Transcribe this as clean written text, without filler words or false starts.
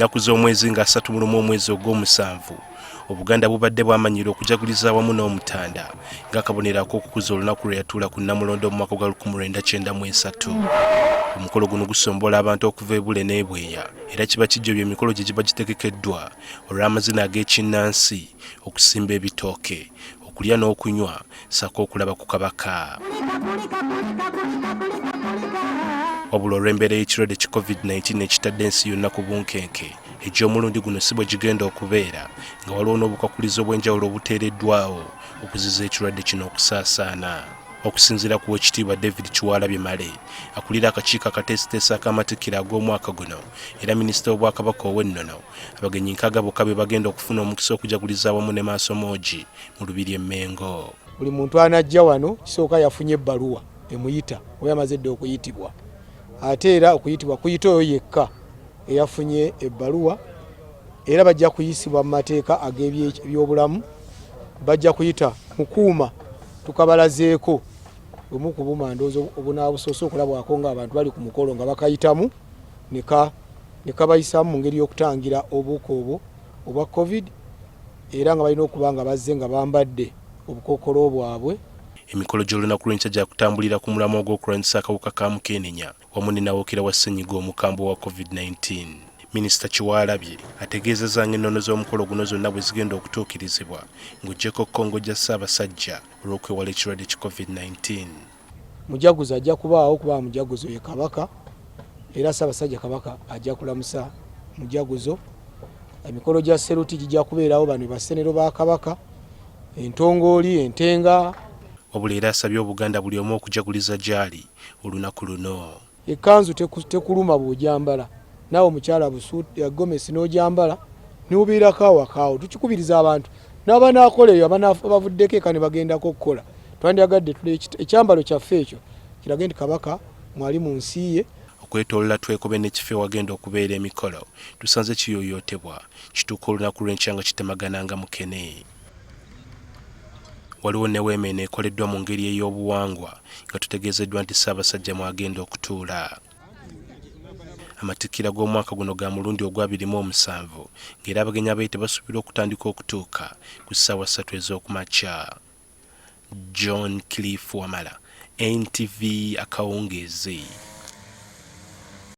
Ennaku z'omwezi nga 31 omwezi ogw'omusanvu, Obuganda bubadde bwamanyiira okujaguliza awamu n'Omutanda ng'akabonero ak'okukuza olunaku lwe yatuula ku Nnamulondo mu mwaka gwa 1993. Omukolo guno gusombola abantu okuva ebule n'ebweya era kiba kijjobya emikolo gye giba gitegekeddwa olw'amazina ag'ekinnansi, okusimba ebitooke, okulya n'okunywa ssaako okulaba ku Kabaka. Wabula olw'embeera y'ekirwadde ki Covid-19 ekitadde ensi yonna ku bunkenke, egy'omulundi guno si bwe gigenda okubeera nga waliwo n'obukwakulizo obw'enjawulo obuteereddwawo okuziza ekirwadde kino okusaasaana. Okusinziira ku Wekitiibwa David Kiwalabye Male, akulira akakiiko akateesiteesi ak'amatikkira ag'omwaka guno era minisita w'Obwakabaka ow'ennono, abagenyi 60 bokka be bagenda okufuna omukisa okujaguliza awamu ne Maasomoogi mu Lubiri e Mmengo. Buli muntu anajja wano kisooka yafunye ebbaluwa emuyita oba yamaze dda okuyitibwa, ate era okuyitibwa kuyita oyo yekka eyafunye ebbaluwa, era bajja kuyisibwa mu mateeka ag'ebyobulamu, bajja kuyita mukuuma tukabalazeeko bumu ku buma ndowooza obunaabusoose okulabwako ng'abantu bali ku mukolo nga bakayitamu ne kabayisaamu mu ngeri y'okutangira obuwuka obwo obwa Covid, era nga balina okuba nga bazze nga bambadde obukookolo bwabwe. Emikolo gy'olunaku lw'enkya gyakutambulira ku mulamwa ogw'okulwanyisa akawuka ka mukenenya wamu ne nawookera wa ssennyiga omukambwe owa Covid-19. Minisita Kiwalabye ategeezezza ng'ennono z'omukolo guno zonna bwe zigenda okutuukirizibwa ng'oggyeko okukongojja Ssaabasajja olw'okwewala ekirwadde ki Covid-19. Mujaguzo ajja kubaawo kuba mujaguzo ye Kabaka era Ssaabasajja Kabaka ajja kulamusa mujaguzo. Emikolo gya Sseruti gijja kubeerawo, bano basenero ba Kabaka, entongooli, entenga. Wabula era asabye Obuganda buli omu okujaguliza gy'ali olunaku luno. Ekkanzu tekuluma bw'ogyambala, naawe omukyala gomesi n'ogyambala n'obeerako awakaawo. Tukikubiriza abantu n'abanaakola eyo abavuddeko eka ne bagendako okukola, twandyagadde ekyambalo kyaffe ekyo kirage nti Kabaka mwali mu nsi ye. Okwetoolola Twekobe n'ekifo ewagenda okubeera emikolo tusanze kiyooyootebwa kituuka olunaku lw'enkya nga kitemagana nga mukene. Waliwo ne weema eno ekoleddwa mu ngeri ey'obuwangwa nga tutegeezeddwa nti Ssaabasajja mw'agenda okutuula. Amatikkira g'omwaka guno ga mulundi ogwa 27 ng'era abagenyi abayite basuubirwa okutandika okutuuka ku ssaawa 3 ez'okumakya. John Cliff Wamala, NTV akawungeezi.